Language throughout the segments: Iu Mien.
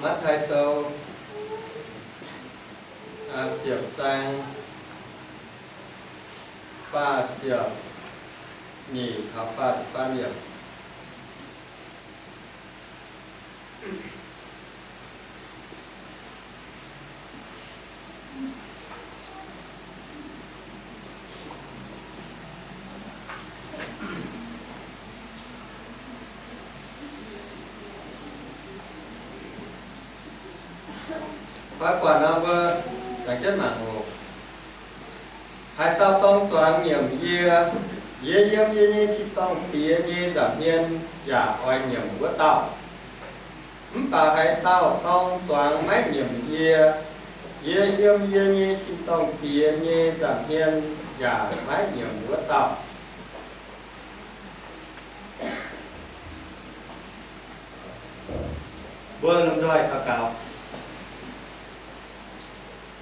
Matv^tai Sou ziepc zaang faah ziepc nyeic taux faah ziepc faam yiemc. Mbuo buatc nor mbuo laengz jienv mangc oc. Haaix dauh dorng zuangx nyiemc yie, yie yiem yie nyei tin-dorngh Diex nyei nza'hmien yaac oix nyiemc wuov dauh. Mv baac haaix dauh dorng zuangx maiv nyiemc yie, yie yiem yie nyei tin-dorngh Diex nyei nza'hmien yaac maiv nyiemc wuov dauh. Mbuo lomh nzoih daux gaux.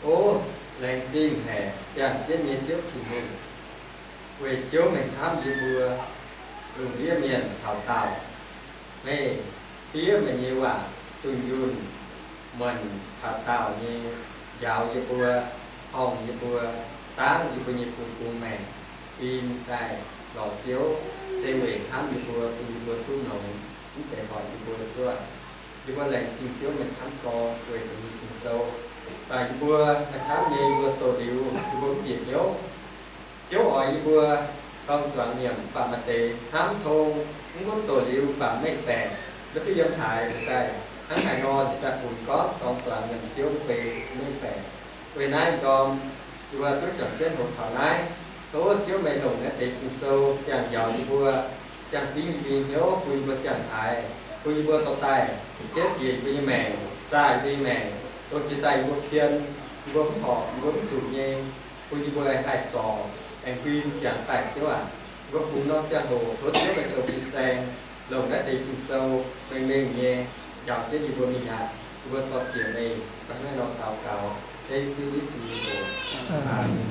O laengz zingh haic ziangh jienv nyei Ziouv Tin-Hungh, weic Ziouv meih hnamv yie mbuo lungh ndiev mienh taux daauh. Meih fiev meih nyei waac dunh yunh muonc taux daauh nyei njaaux yie mbuo, horngh yie mbuo, dangv yie mbuo nyei bungx bungx maengc, bun daaih lorz Ziouv, se weic hnamv yie mbuo, bun yie mbuo zuqv longx, mv zeiz hoic yie mbuo zuqv. Yie mbuo laengz zingh Ziouv meih camv gorx weic meih nyei Ging-Sou. Mv baac yie mbuo maaih camv nyei yie mbuo doz-liuz yie mbuo mv bieqc hnyouv. Ziouv oix yie mbuo dorng zuangx nyiemc, mv baac maaih deix hnamv tong, mv gunv doz-liuz mv baac mengh baeqc, maiv duqv yiem haaix, ziouc daaih hnangv haaix nor ziouc daaih funx gorngv dorng zuangx nyiemc Ziouv mv bei, mengh baeqc. Weic naaiv ndorm yie mbuo duqv juangc jienv hoqc taux naaiv. Tov Ziouv meih longc naaiv deix Ging-Sou ziangh njaaux yie mbuo, ziangh fingx yie mbuo nyei hnyouv, bun yie mbuo ziangh haaix, bun yie mbuo dorh daaih hietv njiec yie mbuo nyei maengc, zaah yie mbuo nyei maengc, dongh jiex daaih yie mbuo pien, yie mbuo mv horpc, yie mbuo mv zuqc nyei, bun yie mbuo haih zorc aengx huin ziangx daaih Ziouv aac. Yie mbuo bungx norm ziangh hoc tov Ziouv meih zoux fin-saeng, longc naaiv deix Ging-Sou mengh mengh nyei njaaux jienv yie mbuo mingh aqv. Yie mbuo dorh ziec meih, bun hnangv nor daux gaux, dengv Ziouv Yesu nyei mbuox. Aamen.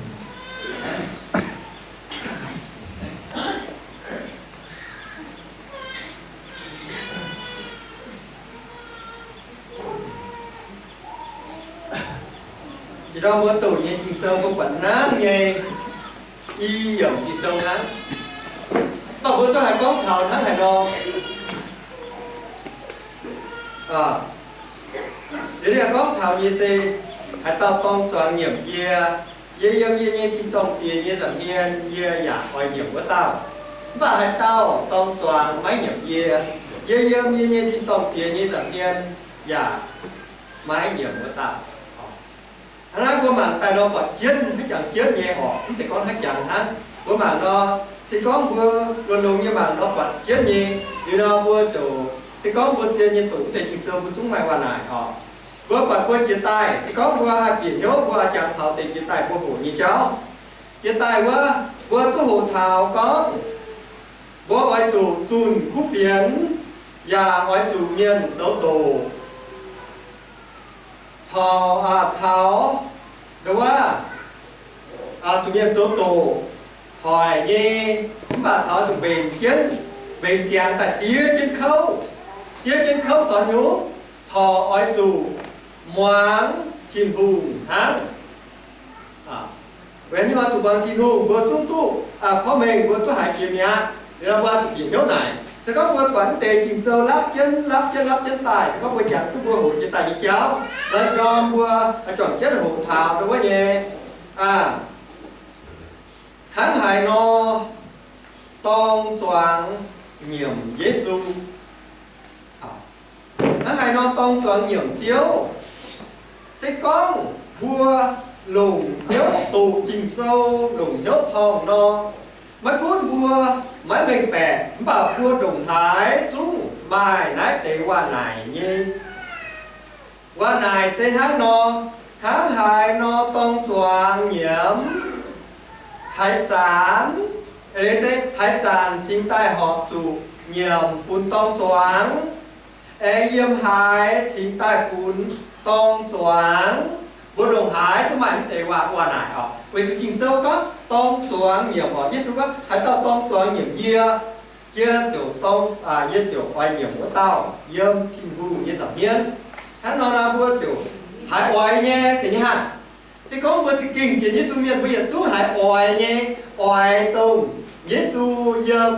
Ih ndorm mbuo doqc nyei Ging-Sou mbuo buatc hnangv nyei i yiemc Ging-Sou hnangv. Mv baac mbuo zungv haih gorngv taux hnangv haaix nor. Liuz ninh gorngv taux nyei se, haaix dauh dorng zuangx nyiemc yie, yie yiem yie nyei tin-dorngh Diex nyei nza'hmien yie yaac oix nyiemc wuov dauh. Mv baac haaix dauh dorng zuangx maiv nyiemc yie, yie yiem yie nyei tin-dorngh Diex nyei nza'hmien yaac maiv nyiemc wuov dauh. Hnangv naaiv mbuo mangc daaih nor buatc jienv hnangv jangx jienv nyei orqc, mv zeiz gorngv hnangv jangx hnangv. Mbuo mangc nor, se gorngv mbuo longx-longx nyei mangc nor buatc jienv nyei, liuz nor mbuo ziouc, se gorngv mbuo zien nyei doqc deix Ging-Sou mbuo zungv maaih waac naaic orqc. Mbuo buatc mbuo jiex daaih, se gorngv mbuo haih bieqc hnyouv mbuo jangx taux deix jiex daaih mbuo hoqc nyei jauv. Jiex daaih wuov, mbuo duqv hoqc taux gorngv, mbuo oix zuqc zunh kuv fienx, yaac oix zuqc mienh zoux doqc, caux, caux, nduov, zuqc mienh zoux doqc hoic nyei, mv baac taux zuqc mbenc jienv, mbenc ziangx daaih diev jienv kouv, diev jienv kouv zoux nyungc, corc oix zuqc muangx Tin-Hungh hnangv. Weic haaix nyungc oix zuqc muangx Tin-Hungh, mbuo zungv duqv porv mengh, mbuo duqv haiz jiex mi'aqv. Liuz nor mbuo oix zuqc bieqc hnyouv naaic. Se gorngv mbuo buatc mv deix Ging-Sou lapv jienv, lapv jienv, lapv jienv daaih, se gorngv mbuo jangx duqv mbuo hoqc jiex daaih nyei jauv, nor ndorm mbuo juangc jienv hoqc taux ndau wuov nyei, hnangv haaix nor dorng zuangx nyiemc Yesu. Hnangv haaix nor dorng zuangx nyiemc Ziouv? Se gorngv mbuo longc hnyouv doqc Ging-Sou, longc hnyouv corngh nor, maiv gunv mbuo maiv mengh baeqc, mv baac mbuo ndongc haaix zungv maaih naaiv deix waac naaic nyei. Waac naaic se hnangv nor, hnangv haaix nor dorng zuangx nyiemc, haaix zanc, se haaix zanc cingx daaih horpc zuqc nyiemc funx dorng zuangx, aengx yiem haaix cingx daaih funx dorng zuangx. Mbuo ndongc haaix zungv maaih mv deix waac, waac naaic orqc. Weic zuqc Ging-Sou gorngv dorng zuangx nyiemc orqc. Yesu gorngv, haaix dauh dorng zuangx nyiemc yie, yie ziouc dorng, yie ziouc oix nyiemc wuov dauh yiem Tin-Hungh nyei nza'hmien. Hnangv nor naaic mbuo ziouc haiz oix nyei, zeiz nyei hnangv. Se gorngv mbuo za'gengh sienx Yesu mienh, mbuo yietc zungv haiz oix nyei, oix dongh Yesu yiem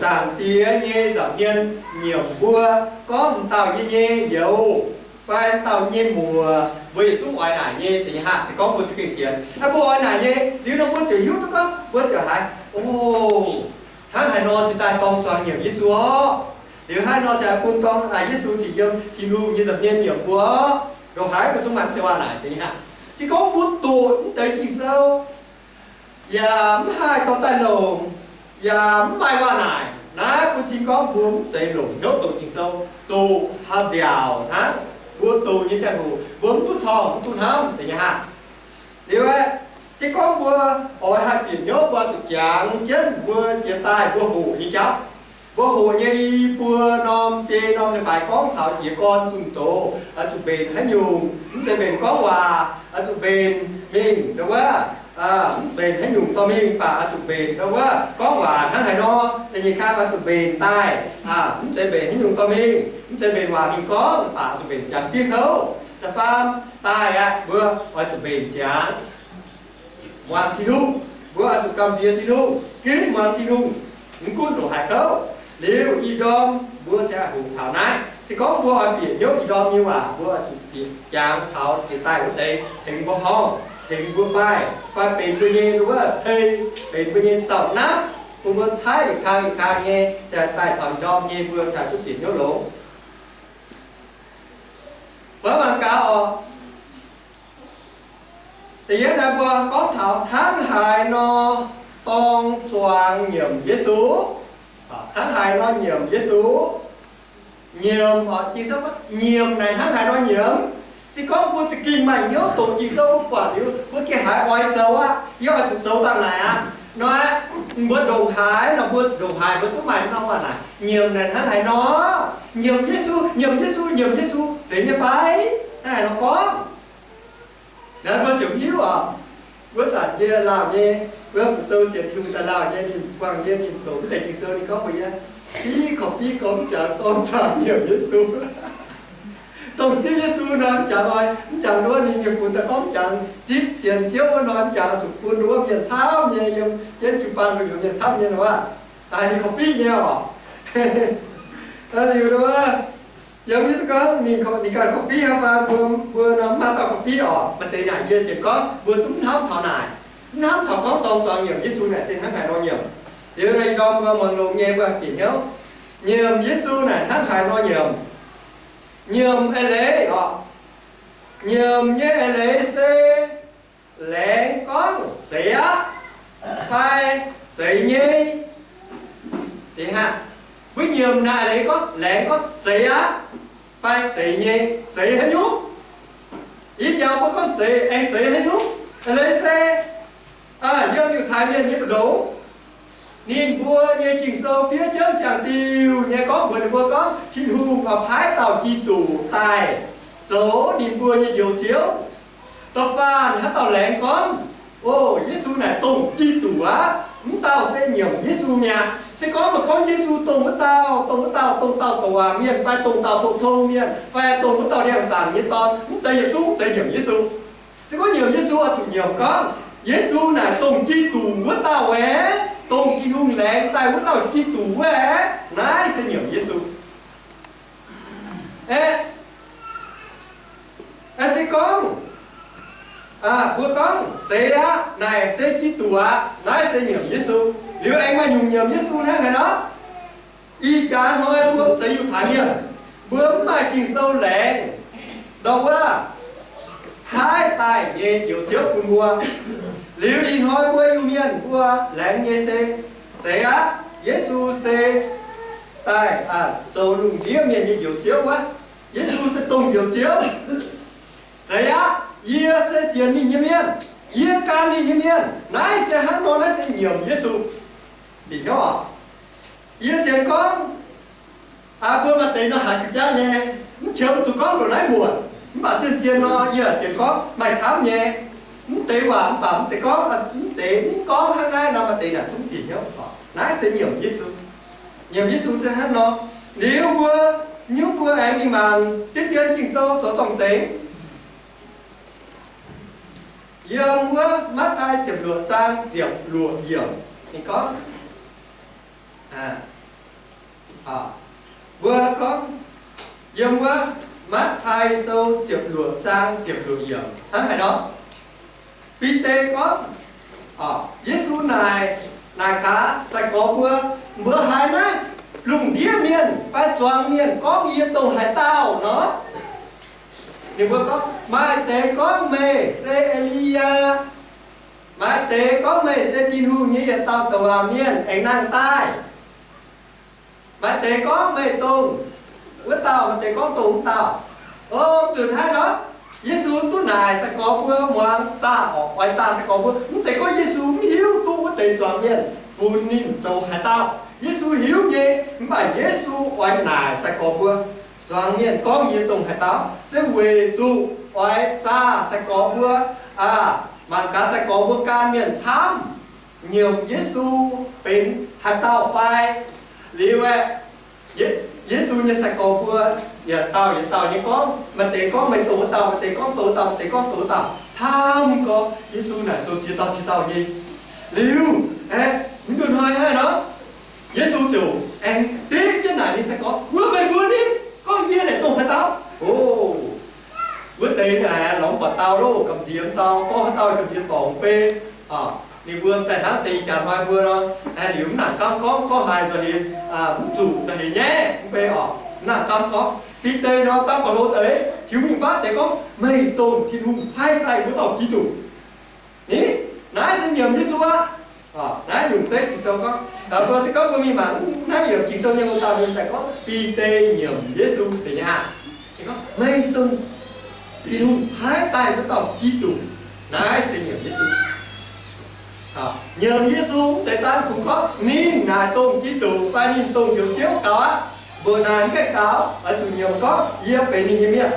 Zaangc Diex nyei nza'hmien nyiemc mbuo, gorngv m'dauh yie nyei youz fai m'dauh yie nyei muoc, mbuo yietc zungv oix naaic nyei, zeiz nyei hnangv. Se gorngv mbuo za'gengh sienx, mbuo oix naaic nyei liuz nor, mbuo ziouc hiuv duqv gorngv, mbuo ziouc haiz, o, hnangv haaix nor cingx daaih dorng zuangx nyiemc Yesu orqc? Liuz hnangv nor ziouc bun dorng, Yesu ziouc yiem Tin-Hungh nyei nza'hmien nyiemc mbuo orqc? Ndongc haaix mbuo zungv maaih mv deix waac naaic, zeiz nyei hnangv. Se gorngv mbuo doqc mv deix Ging-Sou yaac mv haih dorh daaih longc, yaac mv maaih waac naaic, naaiv bun cing gorngv mbuo mv zeiz longc hnyouv doqc Ging-Sou, doqc haaix nziaauc hnangv. Mbuo doqc nyei ziangh hoc mbuo mv duqv torngv, mv duqv hnamv, zeiz nyei hnangv. Liuz aeqv, se gorngv mbuo oix haih bieqc hnyouv, mbuo zuqc jangx jienv mbuo jiex daaih mbuo hoqc nyei jauv. Mbuo hoqc nyei i buo norm biei norm leiz-baaix gorngv taux jiez gorn zunh doz oix zuqc mbenc haaix nyungc, mv zeiz mbenc gorngv waac, oix zuqc mbenc mingh ndau wuov, mv mbenc haaix nyungc dorh mingh, mv baac oix zuqc mbenc ndau wuov gorngv waac hnangv haaix nor, da'nyeic kang oix zuqc mbenc daaih, mv zeiz mbenc haaix nyungc dorh mingh, mv zeiz mbenc waac mingh gorngv, mv baac oix zuqc mbenc ziangx div kouv. Da'faam daaih aqv, mbuo oix zuqc mbenc ziangx muangx Tin-Hungh. Mbuo oix zuqc gamh nziex Tin-Hungh, ginv muangx Tin-Hungh, mv gunv ndongc haaix kouv. Liuz ih ndorm mbuo ziouc hoqc taux naaiv. Se gorngv mbuo oix bieqc hnyouv ih ndorm nyei waac, mbuo oix zuqc bieqc jangx taux jiex daaih wuov deix tengx mbuo horngh, tengx mbuo mbaih, fai benx mbuo nyei ndau wuov tei, benx mbuo nyei zaux-napv, bun mbuo caaiv yietc kang yietc kang nyei, ziouc daaih taux ih ndorm nyei mbuo ziouc duqv bieqc hnyouv longx. Mbuo mangc gaax oc. Da'yietv naaiv mbuo gorngv taux hnangv haaix nor dorng zuangx nyiemc Yesu. Hnangv haaix nor nyiemc Yesu? Nyiemc, nyiemc naaic hnangv haaix nor nyiemc? Se gorngv mbuo za'gengh maaih hnyouv doqc Ging-Sou, mbuo buatc liuz mbuo gengh haiz oix zoux aqv, yie oix zuqc zoux dangh naaic aqv. Nor, mbuo ndongc haaix nor, mbuo ndongc haaix mbuo zungv maaih norm waac naaic, nyiemc naaic hnangv haaix nor? Nyiemc Yesu, nyiemc Yesu, nyiemc Yesu, zeiz nyei fai? Hnangv haaix nor gorngv? Naaiv mbuo ziouc hiuv oc. Wuov zanc yie lauh nyei, wuov fu'zoux sienx Tin-Hungh daaih lauh nyei, ninh buangh yie, ninh doqc mv deix Ging-Sou, ninh gorngv mbuox yie, Biv korv-fiqv gorngv mv jangx dorng zuangx nyiemc Yesu. Dongh zipv Yesu nor mv jangx oix, mv jangx nduov ninh nyei funx daaih gorngv mv jangx, zipv sienx Ziouv wuov nor mv jangx, zuqc bun nduov mienh camv nyei, yiem jienv jiu-baang nduov mienh camv nyei nor, ninh korv-fiqv nyei oc. Liuz nduov, yiem hiuv duqv gorngv ninh, ninh ganh korv-fiqv hnangv fai mbuo, mbuo nor mv maaih dauh korv-fiqv oc. Maaih deix naaic yie ziouc gorngv mbuo zungv hnamv taux naaic, mv hnamv taux gorngv dorng zuangx nyiemc Yesu naaic se hnangv haaix nor nyiemc. Liuz naaiv ih ndorm mbuo muangx longx nyei mbuo bieqc hnyouv, nyiemc Yesu naaic hnangv haaix nor nyiemc. Nyiemc eix leiz oc. Nyiemc nyei eix leiz se laengz gorngv zeiz aqv fai zeiz nyei. Mbuo nyiemc naaic leiz gorngv, laengz gorngv zeiz aqv fai zeiz nyei, zeiz haaix nyungc? Ih jaax mbuo gorngv zeiz, aengx zeiz haaix nyungc? Eix leiz se yiem Yiutai Mienh nyei mbu'ndongx, ninh mbuo nyei Ging-Sou fiev jienv ziangh diuh nyei gorngv mbuox ninh mbuo gorngv Tin-Hungh oix paaiv dauh Giduc daaih zoux ninh mbuo nyei Njoux Ziouv. Da'faanh haaix dauh laengz gorngv, O, Yesu naaic dongh Giduc aqv, mv dauh se nyiemc Yesu mi'aqv. Se gorngv meih gorngv Yesu dongh wuov dauh, dongh wuov dauh, dongh dauh douc waac mienh fai dongh dauh pou-tong mienh fai dongh wuov dauh ndiangx-zaangc nyei dorn, mv deix yietc zungv mv zeiz nyiemc Yesu. Se gorngv nyiemc Yesu oix zuqc nyiemc gorngv Yesu naaic dongh Giduc wuov dauh aeqv, dongh Tin-Hungh laengz daaih wuov dauh Giduc wuov aeqv, naaiv se nyiemc Yesu. Aeqv, se gorngv mbuo gorngv zeiz aqv, naaic se Giduc aqv, naaiv se nyiemc Yesu. Liuz aengx maaih nyungc nyiemc Yesu hnangv haaix nor? Ih jaax hnoi mbuo mv zeiz Yiutai Mienh, mbuo mv maaih Ging-Sou laengz ndau wuov paaiv daaih nyei Njoux Ziouv bun mbuo. Liuz ih hnoi mbuo Iu-Mienh mbuo laengz nyei se zeiz aqv, Yesu se daaih zoux lungh ndiev mienh nyei Njoux Ziouv wuov. Yesu se dongh Njoux Ziouv. Zeiz aqv, yie se sienx ninh nyei mienh, yie gan ninh nyei mienh. Naaiv se hnangv nor, naaiv se nyiemc Yesu. Bieqc hnyouv oc. Yie sienx gorngv, mbuo maaih deix nor haiz ga'jangv nyei, mv qiemx zuqc gorngv ndongc naaiv muonc, mv baac zien-zien nor yie sienx gorngv maaih camv nyei. Mv deix waac mv baac mv zeiz gorngv, mv zeiz mv gorngv hnangv naaiv nor, maaih deix naaic zungv bieqc hnyouv oc. Naaiv se nyiemc Yesu. Nyiemc Yesu se hnangv nor. Liuz mbuo, nyungc mbuo Mingh mangc diqv dien Ging-Sou zoux zorng-zengx. Yiem wuov Matv^taai ziepc luoqc zaang ziepc luoqc yiemc ninh gorngv, mbuo gorngv, yiem wuov Matv^taai Sou ziepc luoqc zaang ziepc luoqc yiemc hnangv haaix nor, Bide gorngv, Yesu naaic, naaic gaax sai-gorx mbuo, mbuo haiz naaiv lungh ndiev mienh fai zuangx mienh gorngv yie dongh haaix dauh nor? Ninh mbuo gorngv, maaih deix gorngv meih se E^li^yaa, maaih deix gorngv meih se Tin-Hungh nyei yietc dauh douc waac mienh aengx nangh daaih. Maaih deix gorngv meih dongh wuov dauh, maaih deix gorngv dongh wuov dauh. O, mv zuqc hnangv nor, Yesu duqv naaic sai-gorx mbuo muangx zaah, oix zaah sai-gorx mbuo. Mv zeiz gorngv Yesu mv hiuv duqv wuov deix zuangx mienh funx ninh zoux haaix dauh. Yesu hiuv nyei, mv baac Yesu oix naaic sai-gorx mbuo, zuangx mienh gorngv yie dongh haaix dauh, se weic zuqc oix zaah sai-gorx mbuo, mangc gaax sai-gorx mbuo gan mienh camv nyiemc Yesu benx haaix dauh fai. Liuz aeqv, Yesu nyei sai-gorx mbuo yietc dauh yietc dauh nyei gorngv, maaih deix gorngv meih dongh wuov dauh, maaih deix gorngv dongh wuov dauh, maaih deix gorngv dongh wuov dauh, camv gorngv Yesu naaic zoux ziex dauh ziex dauh nyei. Liuz aeqv, mv nduqc hnoi hnangv nor, Yesu ziouc aengx diqv jienv naaic ninh sai-gorx, Wuov meih mbuo ni? Gorngv yie naaic dongh haaix dauh? O, wuov deix naaic lorz buatc dau loh, gamh nziex dau, gorngv haaix dauh gamh nziex dorngc bei. Ninh mbuo daaih hnangv deix ih jaax hnoi mbuo nor, liuz mv nangc gamv gorngv, gorngv haaix nzauh heix, mv zuqc nzauh heix nyaiv mv bei oc, mv nangc gamv gorngv. Bide nor, dauh Baulo deix tiux mingh fatv deix gorngv, Meih dongh Tin-Hungh paaiv daaih wuov dauh Giduc. Ni, naaiv se nyiemc Yesu aqv. Naaiv nyungc zeiv Ging-Sou gorngv, mbuo se gorngv mbuo mingh mangc naaiv yiemc Ging-Sou nyei wuov dauh mienh daaih gorngv Bide nyiemc Yesu se nyei aqv. Meih dongh Tin-Hungh paaiv daaih wuov dauh Giduc. Naaiv se nyiemc Yesu. Nyiemc Yesu mv zeiz daanh kungx gorngv ninh naaic dongh Giduc fai ninh dongh Njoux Ziouv gaux aqv. Mbuoqc naaic mv gaengh gaux, oix zuqc nyiemc gorngv yie benx ninh nyei mienh.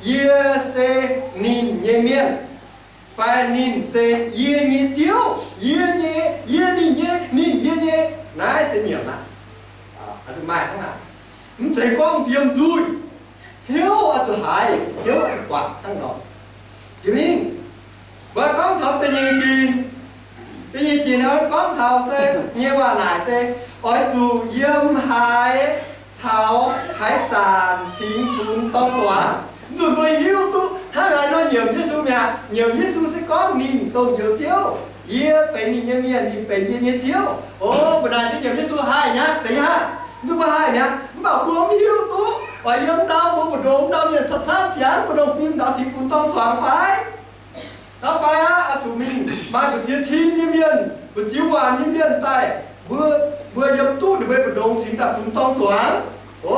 Yie se ninh nyei mienh, fai ninh se yie nyei Ziouv, yie nyei, yie ninh nyei, ninh yie nyei. Naaiv se nyiemc aqv. Maaih hnangv naaic. Mv zeiz gorngv yiem nzuih, hnyouv oix zuqc haiz, hnyouv oix zuqc guangc hnangv nor. Jiex mingh, mbuo gorngv taux da'nyeic ginc. Da'nyeic ginc gorngv taux se nyei waac naaic se oix zuqc yiem haaix caux haaix zanc cingx funx dorng zuangx. Mv zuqc mbuo hiuv duqv hnangv haaix nor nyiemc Yesu mi'aqv. Nyiemc Yesu se gorngv ninh dongh Njoux Ziouv, yie benx ninh nyei mienh, ninh benx yie nyei Ziouv. O, mbuo naaic se nyiemc Yesu haih mi'aqv, zeiz nyei aqv. Mv zuqc mbuo haih mi'aqv, mv baac mbuo mv hiuv duqv oix yiem ndau mbuo mbu'ndongx ndau mienh camv-camv ziangx mbu'ndongx fim ndau cingx funx dorng zuangx fai? Ndau fai aqv, oix zuqc mingh maaih mbu'ziex cin nyei mienh, mbu'ziex waanc nyei mienh daaih, mbuo, mbuo yiem duqv ninh mbuo mbu'ndongx cingx daaih funx dorng zuangx. O,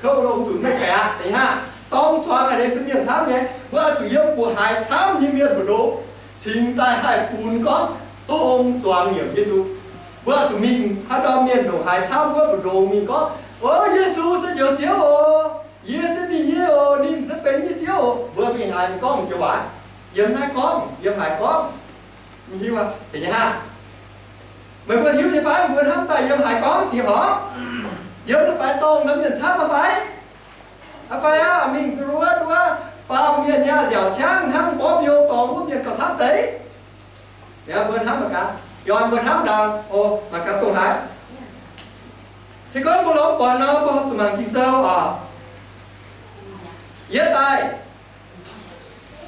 kouv longx nzunc meih baeqc aqv, deix hnangv dorng zuangx a'hneiv se mienh camv nyei. Mbuo oix zuqc yiem mbuoqc haaix camv nyei mienh mbu'ndongx cingx daaih haih funx gorngv dorng zuangx nyiemc Yesu. Mbuo oix zuqc mingh haaix ndorm mienh ndongc haaix camv wuov mbu'ndongx mingh gorngv, O, Yesu se Njoux Ziouv oc. Yie se ninh nyei oc. Ninh se benx yie nyei Ziouv oc. Mbuo mingh haaix gorngv joux waac? Yiem naaiv gorngv, yiem haaix gorngv? Mv hiuv aqv. Zeiz nyei hnangv. Meih mbuo hiuv nyei fai? Mbuo hnamv daaih yiem haaix gorngv cingx horpc? Yiem naaiv faix dorngh nor mienh camv nyei fai? Aa fai aqv, mingh duqv wuov, wuov baamh mienh nyei nziaauc ciangv hnangv mborqv mbiou dorngx wuov mienh gauh camv deix. Mbuo hnamv mangc gaax, yie mbuo hnamv ndaangc, o, mangc gaax dongh haaix. Se gorngv mbuo lorz buatc nor, mbuo zuqc mangc Ging-Sou oc. Yie daaih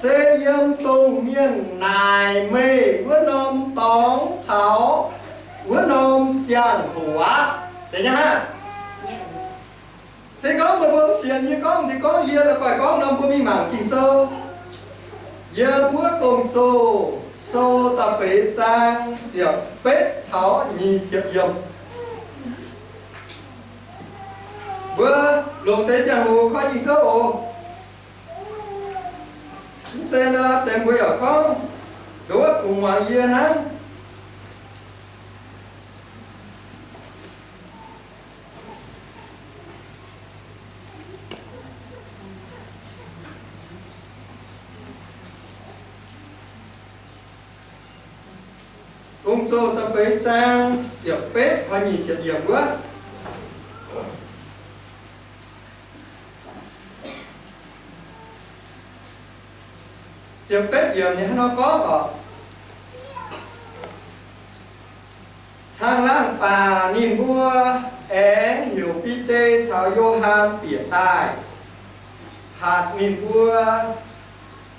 se yiem dongh mienh naaic meih wuov norm dorngx caux wuov norm ziangh hoc aqv. Zeiz nyei hnangv. Se gorngv meih mbuo mv sienx yie gorngv, se gorngv yie la'guaih gorngv nor, mbuo mingh mangc Ging-Sou. Yiem wuov Gong-Zoh sou da'feix zaang ziepc betv taux nyic ziepc yiemc. Mbuo longc deix ziangh hoc koi Ging-Sou oc. Mv zeiz nor, deix mbuo yaac gorngv, ndongc wuov kungx muangx yie hnangv. Gong-Zoh da'feix zaang ziepc betv taux nyic ziepc yiemc wuov. Ziepc betv yiemc ninh hnangv nor gorngv oc, caangh laangh baac ninh mbuo aengx heuc Bide caux Yo^han bieqc daaih, hatc ninh mbuo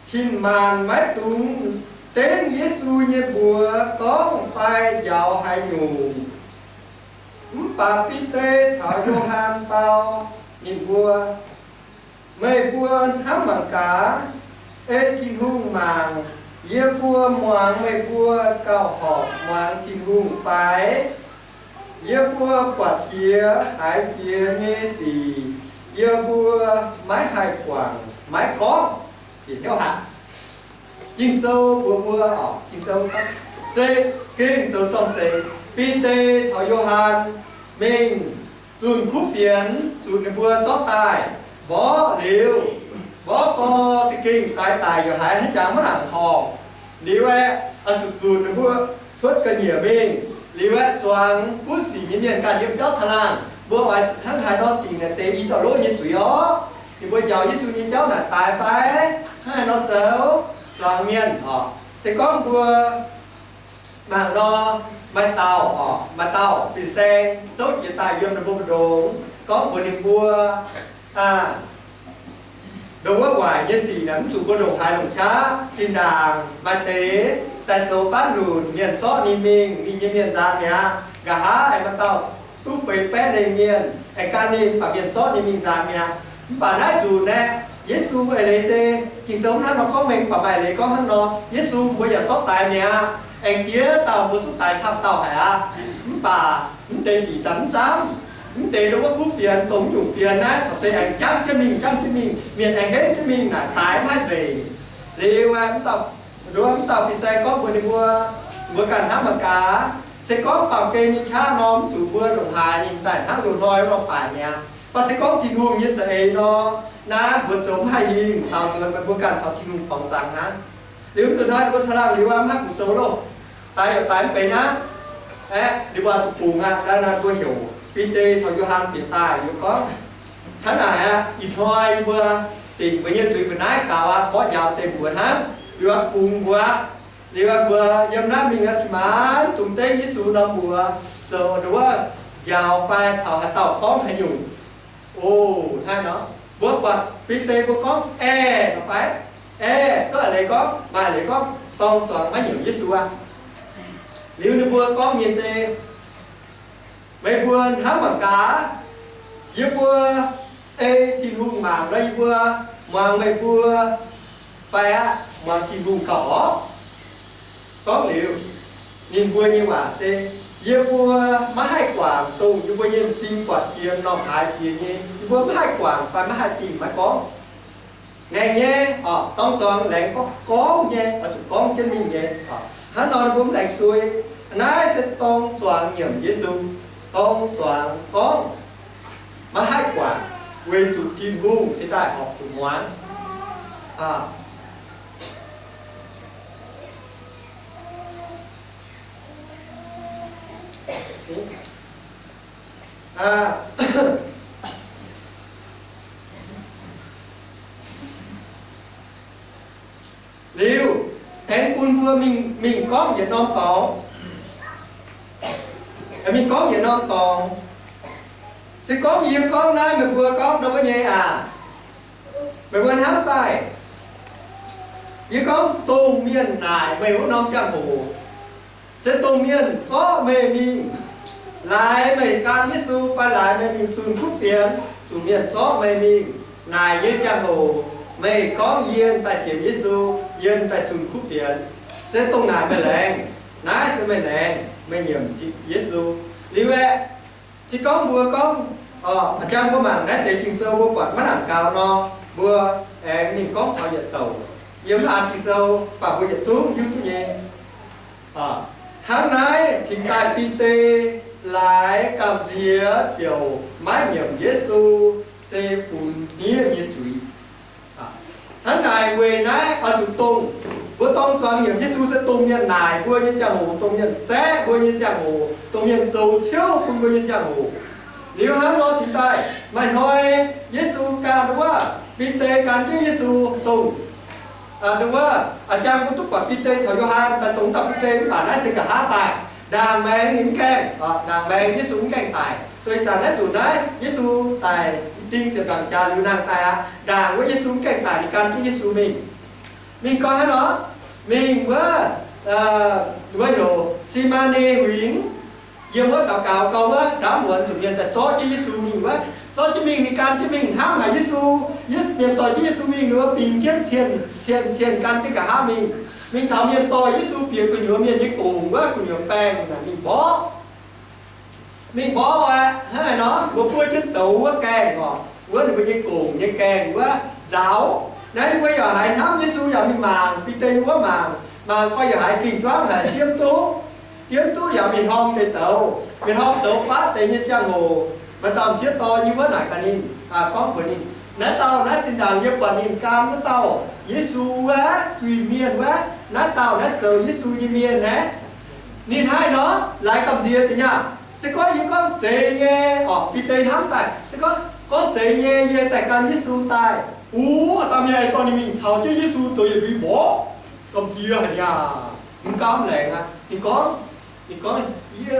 cin-maanc maiv dungx dengv Yesu nyei mbuox gorngv fai njaaux haaix nyungc. Mv baac Bide caux Yo^han dau ninh mbuo, Meih mbuo hnamv mangc gaax, ei Tin-Hungh mangc, yie mbuo muangx meih mbuo gauh horpc muangx Tin-Hungh fai? Yie mbuo buatc jiex haiz jiex nyei sic yie mbuo maiv haih guangc maiv gorngv. Bieqc hnyouv haic. Ging-Sou mbuox mbuo oc, Ging-Sou gorngv, se gengh zoux zorng-zengx, Bide caux Yo^han mingh zunh kuv fienx zuqc ninh mbuo zorqv daaih mborqv liuz, mborqv gorx za'gengh daix daic yaac haiz hnangv jangx maiv nangc horngc. Liuz aeqv, zuqc zunc ninh mbuo cuotv ga'nyiec mingh. Liuz aeqv, zuangx gunv sic nyei mienh ganh yiem biauv caangh laangh, mbuo oix hnangv haaix nor dingc naaic deix i dauh lov nyei zuiz orv. Ninh mbuo njaaux Yesu nyei jauv naaic daaix fai hnangv haaix nor zoux? Zuangx mienh oc, se gorngv mbuo mangc nor, maaih dauh oc, maaih dauh fin-saeng souv jiez daaih yiem ninh mbuo mbu'ndongx gorngv mbuox ninh mbuo, aa, ndongc wuov waaic nyei sic naaic mv zuqc mbuo ndongc haaix longc qaqv. Zinh ndaangc maaih deix daaih zoux faanv lunc, mienh zorqv ninh mingh, ninh nyei mienh nzaanx mi'aqv. Nqa'haav aengx maaih dauh duqv feix baeqv lengh mienh aengx gan ninh, mv baac mienh zorqv ninh mingh nzaanx mi'aqv. Mv baac naaiv nzunc naaiv Yesu eix leiz se, Ging-Sou hnangv nor gorngv mengh, mv baac maaih leiz gorngv hnangv nor, Yesu mbuo yaac zorqv daix mi'aqv. Aengx jiex dauh mbuo zungv daix camv dauh haic aqv. Mv baac mv deix sic daaih mv zaamv, mv deix ndongc wuov kuv fienx, dongh mv nyungc fienx naaiv corc se aengx jangv jienv mingh, jangv jienv mingh, mienh aengx henv jienv mingh naaic, daix mv haih nzengc. Liuz aeqv, mv dauh, mv dauh fin-saeng gorngv mbuox ninh mbuo, mbuo ganh hnamv mangc gaax, se gorngv baamh gen nyei qaqv nor, mv zuqc mbuo ndongc haaix ninh daaih hnangv loz-hnoi nor baaic mi'aqv. Mv baac se gorngv Tin-Hungh nyei za'eix nor, naaiv mbuo zoux mv haih hingh, daaux nzuonx meih mbuo ganh caux Tin-Hungh dorngx zaangc hnangv. Liuz zuqc hnoi mbuo caangh laangh liuz aqv, mv haih fu-sou loh. Daix yaac daix mv benx aqv. Aeqv, ninh mbuo zuqc bungx aqv. Naaiv mbuo heuc Bide caux Yo^han bieqc daaih liuz gorngv, hnangv naaic aqv, ih hnoi yie mbuo dingc mbuo nyei zuiz mbuo naaiv gaux aqv, mborqv njaaux deix mbuox hnangv. Liuz bungx mbuo aqv. Liuz mbuo yiem naaiv mingh aqv, cin-maanc dungx dengv Yesu norm mbuox zoux ndongc wuov njaaux fai taux haaix dauh gorngv haaix nyungc. O, hnangv nor, mbuo buatc Bide mbuo gorngv aeqv, nor fai aeqv, duqv a'leiz gorngv, maaih leiz gorngv dorng zuangx maiv nyiemc Yesu aqv. Liuz ninh mbuo gorngv nyei se, meih mbuo hnamv mangc gaax, yie mbuo ei Tin-Hungh mangc nor, yie mbuo muangx meih mbuo fai aqv, muangx Tin-Hungh gauh horpc. Gorngv liuz, ninh mbuo nyei waac se, yie mbuo maiv haih guangc dongh yie mbuo nyei m'zing buatc jiex m'normh haaix jiex nyei. Yie mbuo maiv haih guangc fai maiv haih dingc maiv gorngv. Ngaengc nyei, dorng zuangx laengz gorngv nyei, oix zuqc gorngv jienv mingh nyei. Hnangv nor ninh mbuo mv laengz suei. Naaiv se dorng zuangx nyiemc Yesu, dorng zuangx gorngv maiv haih guangc, weic zuqc Tin-Hungh cingx daaih horpc zuqc muangx. Liuz, aengx bun mbuo mingh, mingh gorngv yietc norm dorngx. Mingh gorngv yietc norm dorngx. Se gorngv yie gorngv naaiv, meih mbuo gorngv nor wuov nyei aac, meih mbuo hnamv daaih. Yie gorngv dongh mienh naaic meih wuov norm ziangh hoc, se dongh mienh zorqv meih mingh, laaix meih gan Yesu fai laaix meih mingh zunh kuv fienx, zuqc mienh zorqv meih mingh naaic nyei ziangh hoc, meih gorngv yie daaih sienx Yesu, yie daaih zunh kuv fienx, se dongh naaic meih laengz. Naaiv se meih laengz, meih nyiemc Yesu. Liuz aeqv, se gorngv mbuo gorngv, a'jang mbuo mangc naaiv deix Ging-Sou mbuo buatc maiv nangc gaux nor, mbuo aengx mingh gorngv taux yietc douc yiem naaiv Ging-Sou, baac mbuo yietc zungv hiuv duqv nyei. Hnangv naaiv cingx daaih Bide laaix gamh nziex ziouc maiv nyiemc Yesu, se funx hniev nyei zuiz. Hnangv naaic weic naaiv oix zuqc dongh mbuo dorng zuangx nyiemc Yesu se dongh mienh naaic mbuo nyei ziangh hoc, dongh mienh zaeqv mbuo nyei ziangh hoc, dongh mienh zoux ciouv bun mbuo nyei ziangh hoc. Liuz hnangv nor cingx daaih maaih hnoi Yesu gan wuov, Bide gan jienv Yesu dongh Aa, wuov, aa, jang mbuo duqv buatc Bide caux Yo^han daaih dongh dauh Bide mv baac naaiv se nqa'haav daaih. Ndaangc maengx ninh mv gaengh, ndaangc maengx Yesu mv gaengh daic. Dongh ih zanc naaiv zuqc naaiv Yesu daic i ding ziepc nzaangc jaax liuz nangh daaih aqv. Ndaangc wuov Yesu mv gaengh daic, ninh gan jienv Yesu mingh. Mingh gau hnangv nor, mingh wuov, wuov heuc Si^maa^ne Huingx, yiem wuov daux gaux gau wuov, ndaamv muonz zuqc mienh daaih zorqv jienv Yesu mingh wuov, zorqv jienv mingh, ninh gan jienv mingh hnamv haic Yesu. Yesu, mienh dorh jienv Yesu mingh wuov, bingx jienv cien, cien, cien gan jienv nqa'haav mingh. Mingh taux mienh dorh Yesu bieqc gu'nyuoz mienh nyei gongc wuov, gu'nyuoz baengh naaic mingh mborqv. Mingh mborqv aqv, hnangv naaiv nor mbuo buov jienv douz wuov gaengh oc, wuov ninh mbuo nyei gongc nyei gaengh wuov nzaaux. Naaiv ninh mbuo yaac haiz hnamv Yesu yaac mingh mangc, Bide wuov mangc, mangc gau yaac haiz gengh juangv haic, diemv duqv, diemv duqv yaac mingh horngh deix douz, mingh horngh douz fatv deix nyei ziangh hoc, maaih dauh m'sieqv dorh nyei wuov naaic gaax ninh, gorngv mbuox ninh, naaiv dauh naaiv zinh ndaangc yie buatc ninh gan wuov dauh Yesu wuov, zuiz-mienh wuov, naaiv dauh naaiv zoux Yesu nyei mienh naaiv. Ninh haih nor, laaix gamh nziex zinh nyaah. Se gorngv yie gorngv zeiz nyei, orqc, Bide hnamv daaih, se gorngv, gorngv zeiz nyei, yie daaih gan Yesu daaih. Uv, aa, dangh mienh aengx dorh ninh mingh taux jienv Yesu zoux yietc liuz mborqv, gamh nziex haic niaa, mv gaamv laengz aqv. Ninh gorngv, ninh gorngv, yie,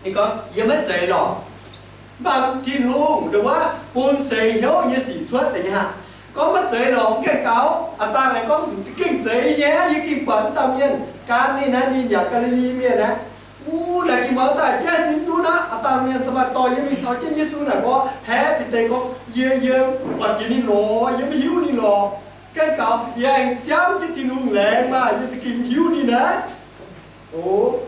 ninh gorngv, yie maiv zeiz lorqc. Mv baac Tin-Hungh ndongc wuov bun seix hnyouv nyei sic cuotv deix nyei aqv. Gorngv maiv zeiz lorqc, mv gaengh gaux. Aa, dangh aengx gorngv, za'gengh zeiz nyei, yie gengh buatc mv dauh mienh gan ninh naaiv, ninh yaac Gaa^li^li Mienh naaiv. Uv, naaic gengh muangx daaih jaiv sin duqv aqv. Aa, dangh mienh za'gengh dorh yie mingh caux jienv Yesu naaic mborqv. Haeqv, Bide gorngv, yie, yie buatc jiex ninh lorqc, yie maiv hiuv ninh lorqc. Gaengh gaux, yie aengx jangv jienv Tin-Hungh laengz maah, yie za'gengh mv hiuv ninh naaiv. O,